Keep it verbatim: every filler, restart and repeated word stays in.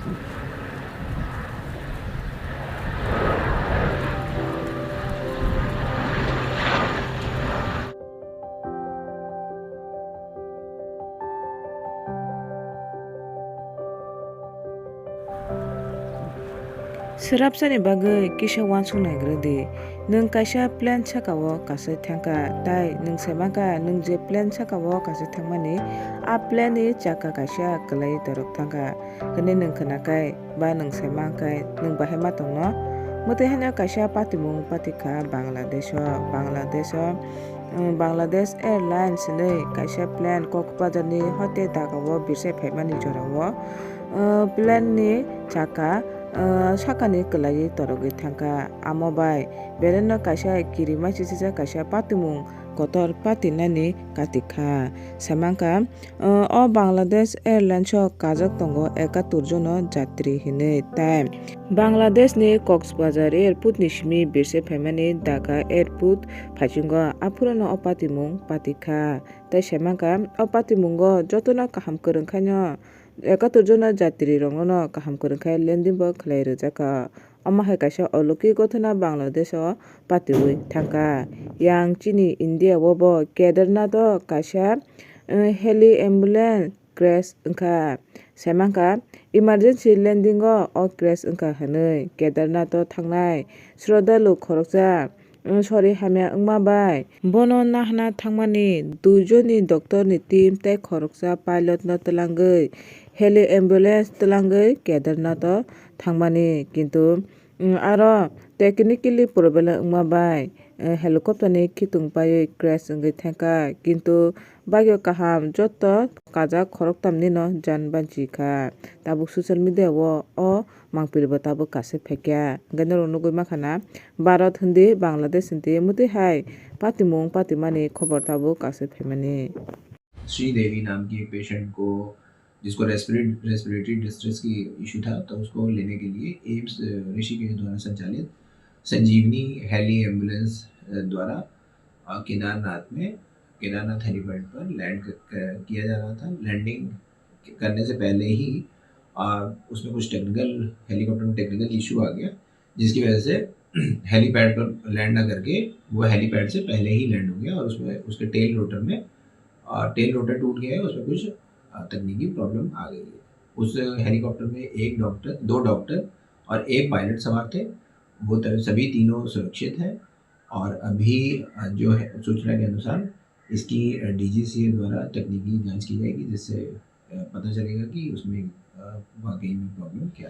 Swrapsani bagwi kisa uansuk naigra di. Nwng kaisa plane saka-o kasui thangkha, tai nwng sai mankha nwng je plane saka-o kasui thangmani, a plane ni chakka kaisa kwlaiwi torok thangkha hwnwi nwng khwnakhai ba nwng sai mankha nwng bahai ma tongno. Mwtwi haino kaisa patimung patikha Bangladesh-o, Bangladesh-o, um, Bangladesh Airlines hwnwi kaisa plane Kokbazar ni hote daga-o bisai phaimani jora-o, uh, plane ni chakka, uh, sakani kwlaiwi torogwi thangkha. Amo bai bereno kaisa kirimaisisijak kaisa patimung kotor patinani katikha. Saimankha, uh, o Bangladesh Airlines-o kajak tongo ekattor jono jatri hinwi. Tai Bangladesh ni Cox's Bazar airport ni simi birse phaimani Dhaka airport phaichungo, aphuru no o patimung patikha. Tai saimankha, o patimungo jotono kaham kwrwngkhaino ekattor jono jatri rokno kaham kwrwngkhai landing bo khlai rwjakha. Omo hai kaisa olokhi gothona Bangladesh-o patiwi thangkha. Yang chini India-o bo Kedarnath-o kaisa, eh, heli ambulance crash wngkha. Saimankha, emergency landing-o o crash wngkha hwnwi Kedarnath-o thangnai srodalu khoroksa, mm, sori hamya wngma bai bono nahna thangmani duijoni doctor ni team tei khoroksa pilot no twlangwi heli ambulance twlangwi Kedarnath o thangmani, kintu, mm, aro technically problem wngma bai, eh, helicopter ni khitung paiwi crash wngwi thangkha, kintu bagyo kaham joto kajak khoroktam nino jan banchi kha. Tabuk social media o o mangpili bo tabuk kasui phaikya. Hwnkhe norok nugwi mankha na, Bharat hindi, Bangladesh hindi, mwtwi hai patimung patimani khobor tabuk kasui phaimani. Sridevi नाम की एक पेशेंट को, जिसको रेस्पिरेट-, respiratory distress की इशू था, तो उसको लेने के लिए एम्स, अ, ऋषिकेश द्वारा संचालित संजीवनी हेली एम्बुलेंस, अ, द्वारा, अ, केदारनाथ में, केदारनाथ हेलीपैड पर लैंड क-, क-, किया जा रहा था। लैंडिंग करने से पहले ही, अ, उसमें कुछ टेक्निकल, हेलीकॉप्टर में टेक्निकल इशू आ गया, जिसकी वजह से हेलीपैड पर लैंड ना करके वो हेलीपैड से पहले ही लैंड हो गया और उसमें, उसके टेल रोटर में, अ, टेल रोटर टूट गया है, उसमें कुछ, अ, तकनीकी प्रॉब्लम आ गई है। उस हेलीकॉप्टर में एक डॉक्टर, दो डॉक्टर और एक पायलट सवार थे। वो त-, सभी तीनों सुरक्षित हैं और अभी, अ, जो है, सूचना के अनुसार इसकी, अ, डीजीसीए द्वारा तकनीकी जांच की जाएगी, जिससे, अ, पता चलेगा कि उसमें, अ, वाकई में प्रॉब्लम क्या है।